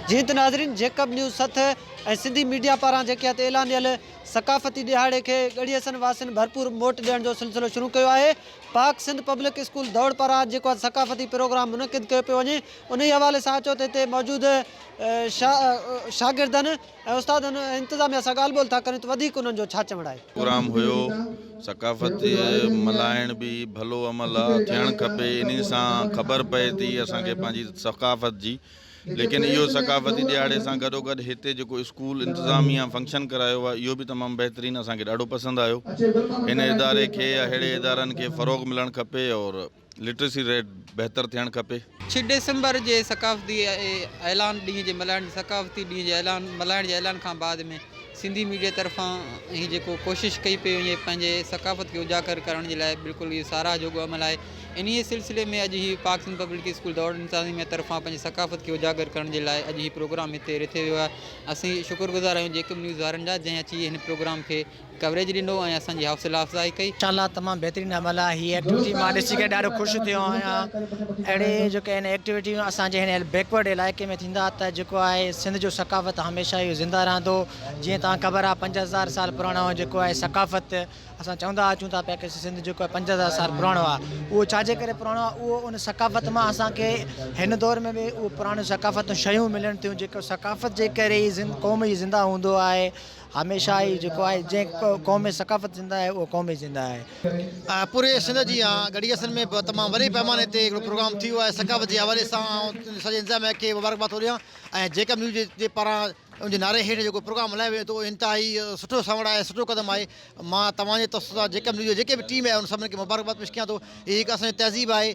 جيئن ته ناظرين جيڪب نيوز سٿ ۽ سنڌي ميڊيا پاران جيڪي هت اعلانيل ثقافتي ڏهاڙي کي ڳڙهي حسن واسين ڀرپور موٽ ڏيڻ جو سلسلو شروع ڪيو آهي. پاڪ سنڌ پبلڪ اسڪول دوڙ پاران اڄ جيڪو ثقافتي پروگرام منعقد ڪيو پيو وڃي انهي حوالي سان اچو ته هتي موجود شاگردن ۽ استادن ۽ انتظاميا سان ڳالهه ٻولهه ٿا ڪريون ته وڌيڪ انهن جو ڇا چوڻ آهي. پروگرام هيو ثقافت ملهائڻ به ڀلو عمل آ ٿيڻ کپي انهي سان خبر پئي ٿي اسان کي پنهنجي ثقافت جي ليڪن اهو ثقافتي ڏهاڙي سان گڏوگڏ هتي جيڪو اسڪول انتظاميا فنڪشن ڪرايو آهي اهو به تمام بهترين اسان کي ڏاڍو پسند آيو هن اداري کي يا ههڙي ادارن کي فروغ ملڻ کپي اور لٽريسي ريٽ بهتر ٿيڻ کپي. ڇھ ڊسمبر جي ثقافتي اعلان ڏينهن جي ملهائڻ ثقافتي ڏينهن جي اعلان ملهائڻ جي اعلان کان بعد ۾ سنڌي ميڊيا طرفان هي جيڪو ڪوشش ڪئي پئي وڃي پنهنجي ثقافت کي اجاگر ڪرڻ جي لاء بلڪل اهو ساراهه جوڳو عمل آهي انهيء سلسلي ۾ اڄ هي پاڪ سنڌ پبلڪ اسڪول دوڙ انتظاميه طرفان پنهنجي ثقافت کي اجاگر ڪرڻ جي لاء اڄ هي پروگرام هتي رٿيو ويو آهي. اسين شڪر گذار آهيون جيڪب نيوز وارن جا جنهن اچي هن پروگرام کي ڪوريج ڏنو ۽ اسان جي حوصله افزائي ڪئي. ماشاءالله تمام بهترين عمل آهي هي ايڪٽيوٽي مان ڏسي ڪري ڏاڍو خوش ٿيو آهيان اهڙي جيڪي آهن ايڪٽيوٽيون اسان جي هن بيڪورڊ علائقي ۾ ٿيندا ته جيڪو آهي سنڌ جو ثقافت هميشه اهو زنده رهندو جيئن توهان کي خبر آهي 5000 سال پراڻو جيڪو آهي ثقافت اسان چوندا اچون ٿا پيا ڪه سنڌ جيڪو آهي 5000 سال پراڻو آهي اهو ڇا جي ڪري پراڻو آهي اهو ان ثقافت مان اسان کي هن دور ۾ به اهو پراڻيون ثقافتون شيون ملن ٿيون جيڪو ثقافت جي ڪري ئي قوم ئي زنده هوندو آهي هميشه ئي جيڪو آهي جنهن قوم ۾ ثقافت زنده آهي اهو قوم ئي زنده آهي. پوري سنڌ جيان ڳڙهي حسن ۾ به تمام وڏي پئماني تي هڪڙو پروگرام ٿي ويو آهي ثقافت جي حوالي سان آئون سڄي انتظاميا کي مبارڪباد ٿو ڏيان ۽ جيڪب نيوز جي پاران ان جي نعري هيٺ جيڪو پروگرام هلايو وڃي ٿو اهو انتهائي سٺو سنوڙ آهي سٺو قدم آهي مان توهان جي توسط سان جيڪب نيوز جي جيڪي به ٽيم آهي ان سڀني کي مبارڪباد پيش ڪيان ٿو هي هڪ اسان جي تهذيب آهي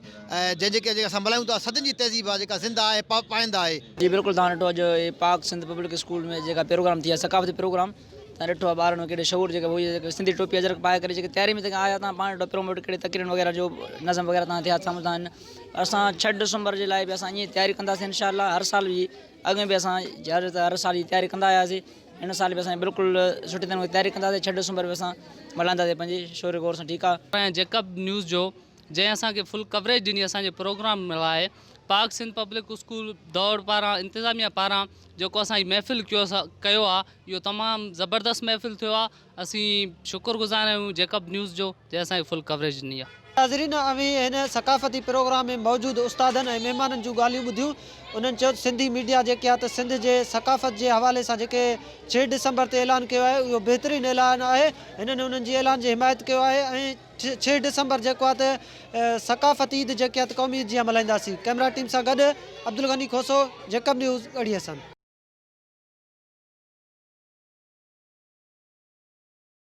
جنهن جي ڪري اسان ملهايون ٿا صدين جي تهذيب آهي جيڪا زنده آهي پائنده آهي. جي بلڪل توهان ڏٺو اڄ هي پاڪ سنڌ پبلڪ اسڪول ۾ جيڪا پروگرام ٿي آهي ثقافتي پروگرام توهان ڏٺو آهي ٻارن ۾ ڪهڙي شعور جيڪا هئي جيڪا سنڌي ٽوپي اجرڪ پائي ڪري جيڪي تياري ۾ جيڪا آيا توهان پاڻ ڏٺو پروموٽ ڪهڙي تقريرن وغيره جو نظم وغيره توهان ٿيا سامهون توهان اسان ڇهه ڊسمبر جي لاء به اسان ائين تياري ڪنداسين انشاء الله هر سال به اڳ ۾ به اسان هر سال جي تياري ڪندا آياسين هن سال به اسان بلڪل سٺي طرح تياري ڪنداسين ڇهه ڊسمبر به اسان ملهائينداسين پنهنجي شور گور سان ٺيڪ آ. ۽ جيڪب نيوز جو جنهن اسان کي فل ڪوريج ڏني اسان جي پروگرام لاء پاڪ سنڌ پبلڪ اسڪول دوڙ پاران انتظاميه پاران جيڪو اسان جي محفل ڪيو آ اهو تمام زبردست محفل ٿيو آ اسين شڪر گذار آهيون جيڪب نيوز جو جنهن اسان کي فل ڪوريج ڏني آ. ناظرين اوهين هن ثقافتي پروگرام ۾ موجود استادن ۽ مهمانن جون ڳالهيون ٻڌيون انهن چيو ته سنڌي ميڊيا جيڪي آ ته سنڌ جي ثقافت جي حوالي سان جيڪي ڇهه ڊسمبر تي اعلان ڪيو آهي اهو بهترين اعلان آهي هنن انهن جي اعلان جي حمايت ڪيو آهي ۽ ڇهه ڊسمبر جيڪو آ ته ثقافت عيد جيڪي آ ته قومي عيد جيان ملهائينداسين ڪئميرا ٽيم سان گڏ عبدالغني کوسو جيڪب نيوز ڳڙهي حسن.